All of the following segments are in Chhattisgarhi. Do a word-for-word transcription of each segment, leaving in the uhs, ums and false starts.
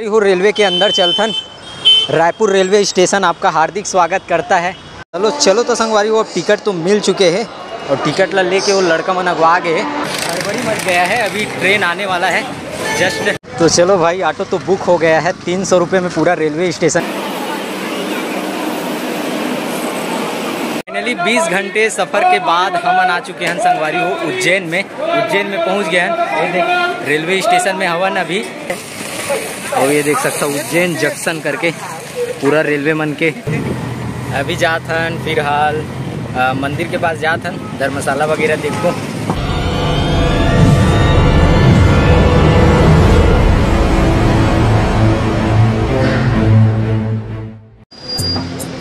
हो रेलवे के अंदर चलथन। रायपुर रेलवे स्टेशन आपका हार्दिक स्वागत करता है। चलो, चलो तो संगवारी हो, अब टिकट तो मिल चुके हैं और टिकट ला लेके वो लड़का मन अगवा गए हैं। हड़बड़ी मच गया है, अभी ट्रेन आने वाला है जस्ट। तो चलो भाई, ऑटो तो बुक हो गया है, तीन सौ रुपये में पूरा रेलवे स्टेशन। फाइनली बीस घंटे सफर के बाद हमन आ चुके हैं संगवारी हो उज्जैन में। उज्जैन में पहुंच गए हैं। ये देख, रेलवे स्टेशन में हवन अभी। और ये देख सकता हूँ उज्जैन जंक्शन करके पूरा रेलवे मन के। अभी जात हन फिलहाल, अ, मंदिर के पास जात हन, धर्मशाला वगैरह देखो।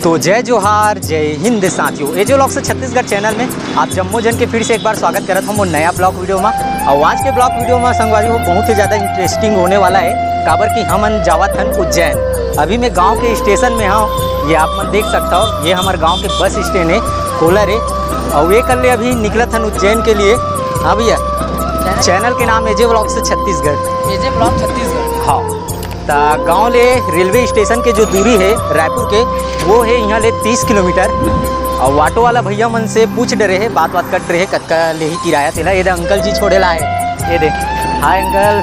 तो जय जोहार, जय हिंद साथियों। एजे व्लॉग से छत्तीसगढ़ चैनल में आप जम्मो जन के फिर से एक बार स्वागत करत हूँ मोर नया ब्लॉग वीडियो में। और आज के ब्लॉग वीडियो में संगवारी हो बहुत ही ज़्यादा इंटरेस्टिंग होने वाला है, काबर कि हमन जावत हन उज्जैन। अभी मैं गांव के स्टेशन में हूँ, ये आप मन देख सकता हो, ये हमारे गांव के बस स्टैंड है, कोलर है। और ये कर ले अभी निकलत हन उज्जैन के लिए। हाँ भैया, चैनल के नाम एजे व्लॉग से छत्तीसगढ़। एजे व्लॉग छत्तीसगढ़। हाँ, त गांव ले रेलवे स्टेशन के जो दूरी है रायपुर के, वो है यहाँ ले तीस किलोमीटर। और ऑटो वाला भैया मन से पूछ डरे है, बात बात कट रहे है, कतका लेही किराया तेला। ये दे अंकल जी छोड़े ला है, ये दे, हाय अंकल।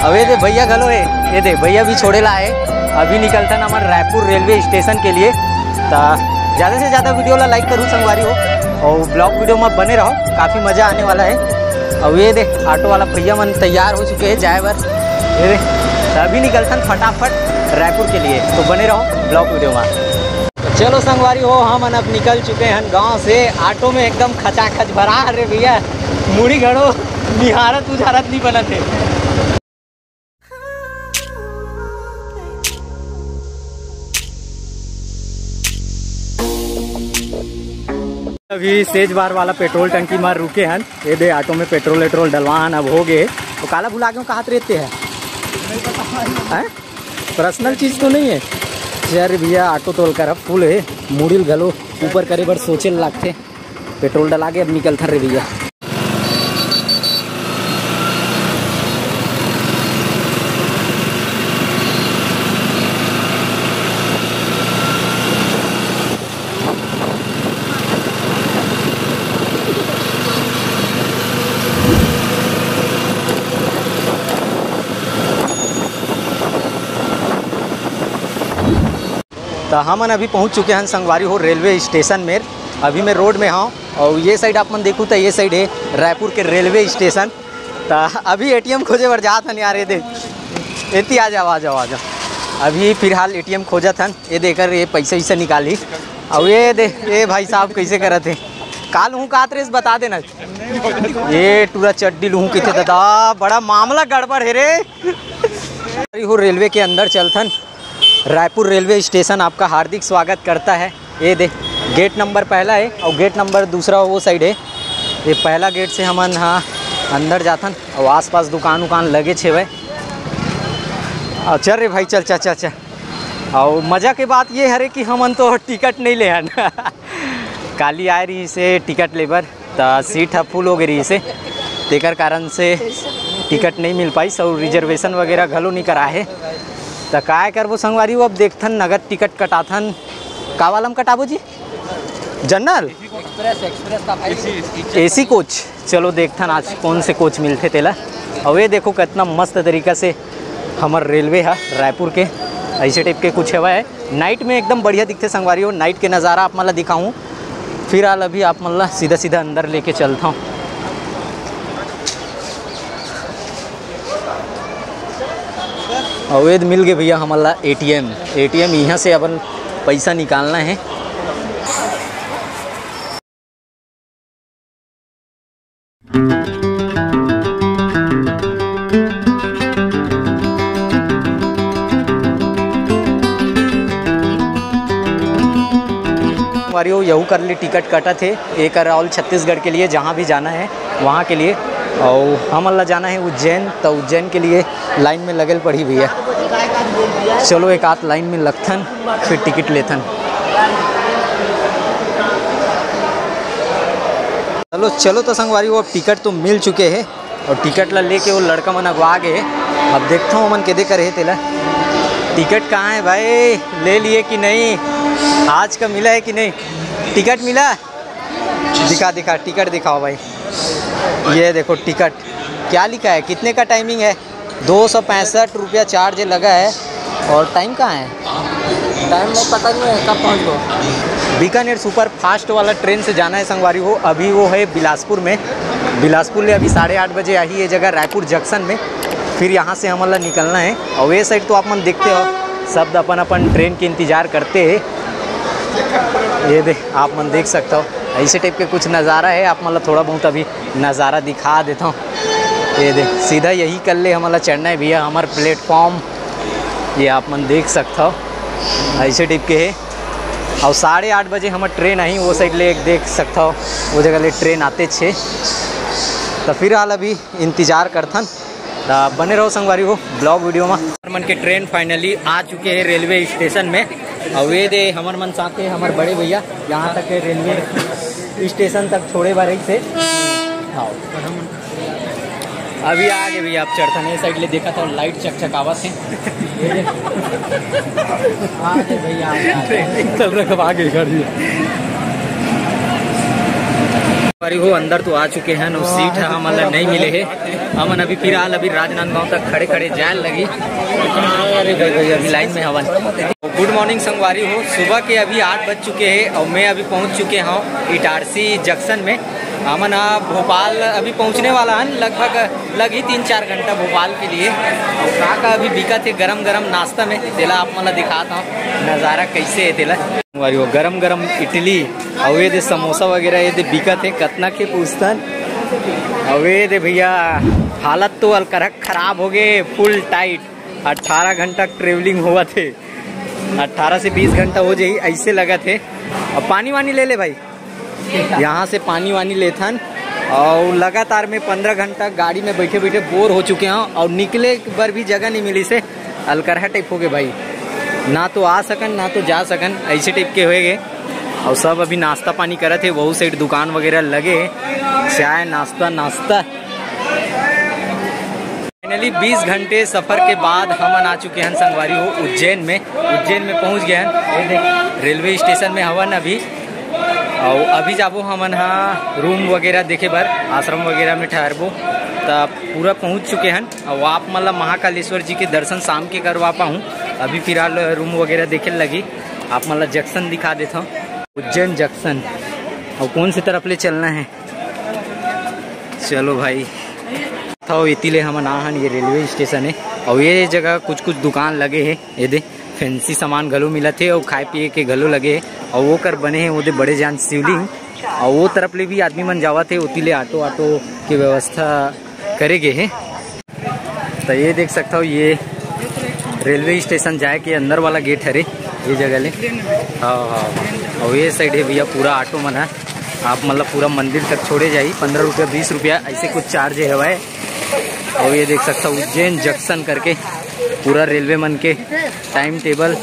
अब ये दे भैया घलो है, ये दे भैया भी छोड़े ला है। अभी निकलता ना हमारे रायपुर रेलवे स्टेशन के लिए। त ज़्यादा से ज़्यादा वीडियो ला लाइक करूँ संगवारी हो, और ब्लॉग वीडियो में बने रहो, काफ़ी मज़ा आने वाला है। अब ये दे ऑटो वाला भैया मन तैयार हो चुके हैं जाए बर। ये दे, त अभी निकलथन फटाफट रायपुर के लिए, तो बने रहो ब्लॉग वीडियो में। चलो संगवारी हो, हमन अब निकल चुके हैं गांव से। ऑटो में एकदम खचाखच भरा रे भैया, मुड़ी घड़ो निहारत उझारत नहीं बनत है। अभी सेज बार वाला पेट्रोल टंकी मार रुके हन। ये दे ऑटो में पेट्रोल वेट्रोल डलवान अब हो गए। तो काला भुला के कहात रहते हैं, हैं? पर्सनल चीज़ तो नहीं है यार भैया, ऑटो तोल कर अब फुल है, मुड़िल घलो ऊपर करे बर सोचे ल लागथे। पेट्रोल डला के अब निकलथन रे भैया। त हमन अभी पहुंच चुके हन संगवारी हो रेलवे स्टेशन में। अभी मैं रोड में हूँ और ये साइड आप मन देखू त ये साइड है रायपुर के रेलवे स्टेशन। त अभी एटीएम खोजे बर जात हन यार, ये दे एती आ जाओ, आ जाओ, आ जाओ। अभी फिलहाल एटीएम खोजत हन, ये देकर ये पैसा वैसा निकाली। अब ये दे, ये भाई साहब कैसे करत है, काल हूँ कात रेस बता देना। ये टूरा चड्डी लूहूँ किथे दादा, बड़ा मामला गड़बड़ है रे। अरे हो रेलवे के अंदर चलथन, रायपुर रेलवे स्टेशन आपका हार्दिक स्वागत करता है। ये दे, गेट नंबर पहला है और गेट नंबर दूसरा वो साइड है। ये पहला गेट से हमन हाँ अंदर जाथन और आसपास दुकान उकान लगे छेवे। और चल रे भाई, चल चल चल चल। और मज़ा के बात ये हरे कि हमन तो टिकट नहीं ले हन। काली आए रही से टिकट लेबर, त सीट ह फुल हो गई रही से, तेकर कारण से टिकट नहीं मिल पाइस और रिजर्वेशन वगैरह घलो नहीं करा है। त काय करबो संगवारी, वो अब देखथन नगद टिकट कटाथन। का वाला में कटाबो जी? जनरल? एक्सप्रेस, एक्सप्रेस का भाई। AC coach. चलो देखथन आज कौन से कोच मिलथे तेला। और ये देखो कितना मस्त तरीका से हमर रेलवे है रायपुर के, ऐसे टाइप के कुछ हवा है। नाइट में एकदम बढ़िया दिखथे संगवारी हो। नाइट के नज़ारा आप मन ला दिखाऊँ। फिलहाल अभी आप मन ला सीधा सीधा अंदर लेके चलता हूँ। अवैध मिल गए भैया हमन ला एटीएम। एटीएम यहाँ से अपन पैसा निकालना है। हमारी वो यहू कर ले टिकट कटा थे, एक राहुल छत्तीसगढ़ के लिए जहाँ भी जाना है वहाँ के लिए। और हमन ला जाना है उज्जैन, तो उज्जैन के लिए लाइन में लगल पड़ी भैया। चलो एक आध लाइन में लगथन, फिर टिकट लेथन। चलो चलो तो संगवारी हो, अब टिकट तो मिल चुके हैं और टिकट ला लेके वो लड़का मन अगवा गए। अब देखता हूँ मन के दे करे हे तेला। टिकट कहाँ है भाई, ले लिए कि नहीं, आज का मिला है कि नहीं? टिकट मिला? दिखा, दिखा, टिकट दिखाओ भाई। ये देखो टिकट, क्या लिखा है, कितने का टाइमिंग है? दो सौ पैंसठ रुपया चार्ज लगा है। और टाइम कहाँ है? टाइम में पता नहीं है कब पहुँच गो। बीकानेर सुपर फास्ट वाला ट्रेन से जाना है संगवारी हो। अभी वो है बिलासपुर में, बिलासपुर ले अभी साढ़े आठ बजे आही ये जगह रायपुर जंक्शन में। फिर यहाँ से हमन ला निकलना है। और ये साइड तो आप मन देखते हो, सब अपन अपन ट्रेन के इंतजार करते हैं। ये दे, आप मन देख सकते हो, ऐसे टाइप के कुछ नज़ारा है। आप मन ला थोड़ा बहुत अभी नज़ारा दिखा देता हूँ। ये दे, सीधा यही कर ले, हमन ला चढ़ना है भैया, हमार प्लेटफॉर्म। ये आप मन देख सकते हो, ऐसे टाइप के है। और साढ़े आठ बजे हमार ट्रेन आई, वो साइड ले एक देख सकते हो, वो जगह ले ट्रेन आते छे। तो फिलहाल अभी इंतजार करथन, तो बने रहो संगवारी हो ब्लॉग वीडियो में। हमर मन के ट्रेन फाइनली आ चुके हैं रेलवे स्टेशन में। और ये दे हमर मन साथ है हमारे बड़े भैया, यहाँ तक के रेलवे स्टेशन तक छोड़े बार से। हाँ, अभी आ गए भैया, आप चढ़थन ये साइड ले देखा था, लाइट चकचकावत है। आ गए भैया, आ गए, आ गए। चल रहा, कब आ गई गाड़ी? संगवारी हो, अंदर तो आ चुके हैं, वो सीट है हमन ला नहीं मिले है। हमन अभी फिलहाल अभी राजनांदगांव तक खड़े खड़े जाए लगी। अरे भाई, भाई, अभी लाइन में हवन। गुड मॉर्निंग संगवारी हो, सुबह के अभी आठ बज चुके हैं और मैं अभी पहुंच चुके हूँ इटारसी जंक्शन में। हमन ह भोपाल अभी पहुंचने वाला हन, लगभग लगी तीन चार घंटा भोपाल के लिए। और का का अभी बिकत है गरम गरम नाश्ता में, तेला आप मन ला दिखाता हूँ नज़ारा कैसे है तेला। संगवारी हो, गरम गरम इडली, अउ ये दे समोसा वगैरह, ये दे बिकत है, कतना के पूछतन। अउ ये दे भैया, हालत तो अलकरहा खराब हो गए, फुल टाइट। अठारह घंटा ट्रेवलिंग होवत है, अठारह से बीस घंटा हो जाही, ऐसे लगत है। अब पानी वानी ले ले भाई, यहाँ से पानी वानी लेथन। और लगातार में पंद्रह घंटा गाड़ी में बैठे बैठे बोर हो चुके हैं और निकले बर भी जगह नहीं मिली से अलकरहा टाइप हो गए भाई, ना तो आ सकन ना तो जा सकन, ऐसे टाइप के होए गए। और सब अभी नाश्ता पानी करत है, वहू साइड दुकान वगैरह लगे है, चाय नाश्ता नाश्ता। फाइनली बीस घंटे सफर के बाद हमन आ चुके हैं संगवारी हो उज्जैन में। उज्जैन में पहुंच गए हैं, ये देख रेलवे स्टेशन में हवन अभी। और अभी जाबो हमन हा रूम वगैरह देखे बर, आश्रम वगैरह में ठहरबो। तब पूरा पहुंच चुके हैं। और आप मन ला महाकालेश्वर जी के दर्शन शाम के करवा पाऊँ, अभी फिलहाल रूम वगैरह देखे लगी। आप मन ला जंक्शन दिखा देता हूँ, उज्जैन जंक्शन। और कौन सी तरफ ले चलना है? चलो भाई, था इति ले हमन आ हन, ये रेलवे स्टेशन है। और ये जगह कुछ कुछ दुकान लगे है, ये दे फैंसी सामान घलो मिलत है और खाए पिए के घलो लगे है। और वो कर बने है वो दे बड़े जान शिवलिंग। और वो तरफ ले भी आदमी मन जावत है, उति ले ऑटो ऑटो के व्यवस्था करे गे है। तो ये देख सकता हो, ये रेलवे स्टेशन जाए के अंदर वाला गेट हरे, ये जगह ले। हाँ, हाँ, हाँ। और ये साइड है भैया, पूरा ऑटो मन है, आप मतलब पूरा मंदिर तक छोड़े जाही। पंद्रह रुपया, बीस रुपया, ऐसे कुछ चार्ज है भाई। और ये देख सकता हो, उज्जैन जंक्शन करके पूरा रेलवे मन के टाइम टेबल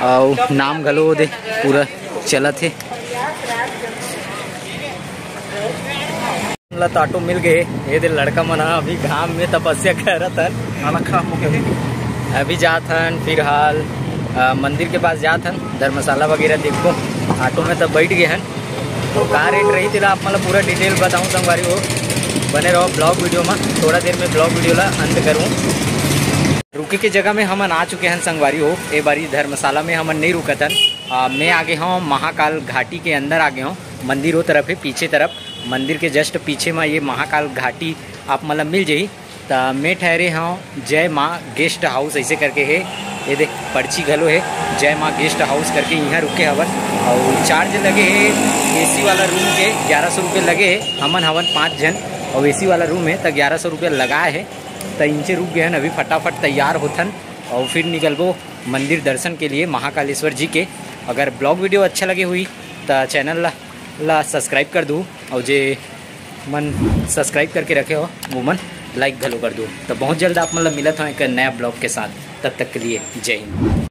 और नाम घलो दे पूरा चलत है। ला तो ऑटो मिल गए। ये दे लड़का मन ह अभी घाम में तपस्या करत हन। हालत खराब हो गया। अभी जात हन फिलहाल, अ, मंदिर के पास जात हन, धर्मशाला वगैरह देखबो। ऑटो में तो बैठ गए हन, तो का रेट रही तेला आप मतलब पूरा डिटेल बताऊँ संगवारी हो। बने रहो ब्लॉग वीडियो में, थोड़ा देर में ब्लॉग वीडियो ला अंत करूँ। रुके के जगह में हमन आ चुके हन संगवारी हो। ए बारी धर्मशाला में हमन नहीं रुकत हन। अ, मैं आगे हूँ महाकाल घाटी के अंदर आगे हूँ, मंदिर वो तरफ है पीछे तरफ। मंदिर के जस्ट पीछे में ये महाकाल घाटी आप मतलब मिल जाही। त मैं ठहरे हूँ जय माँ गेस्ट हाउस ऐसे करके है, ये देख पर्ची घलो है, जय माँ गेस्ट हाउस करके यहाँ रुके हवन। और चार्ज लगे है एसी वाला रूम के, ग्यारह सौ रुपये लगे है। हमन हवन पाँच जन और एसी वाला रूम है तो ग्यारह सौ रुपये लगा है। तो इनसे रुक गए हैं, अभी फटाफट तैयार होथन और फिर निकलबो मंदिर दर्शन के लिए महाकालेश्वर जी के। अगर ब्लॉग वीडियो अच्छा लगे हुई तो चैनल ला, ला सब्सक्राइब कर दू और जे मन सब्सक्राइब करके रखे हो वो मन लाइक घलो कर दो। तो बहुत जल्द आप मतलब मिलत हो एक नया ब्लॉग के साथ, तब तक के लिए जय हिंद।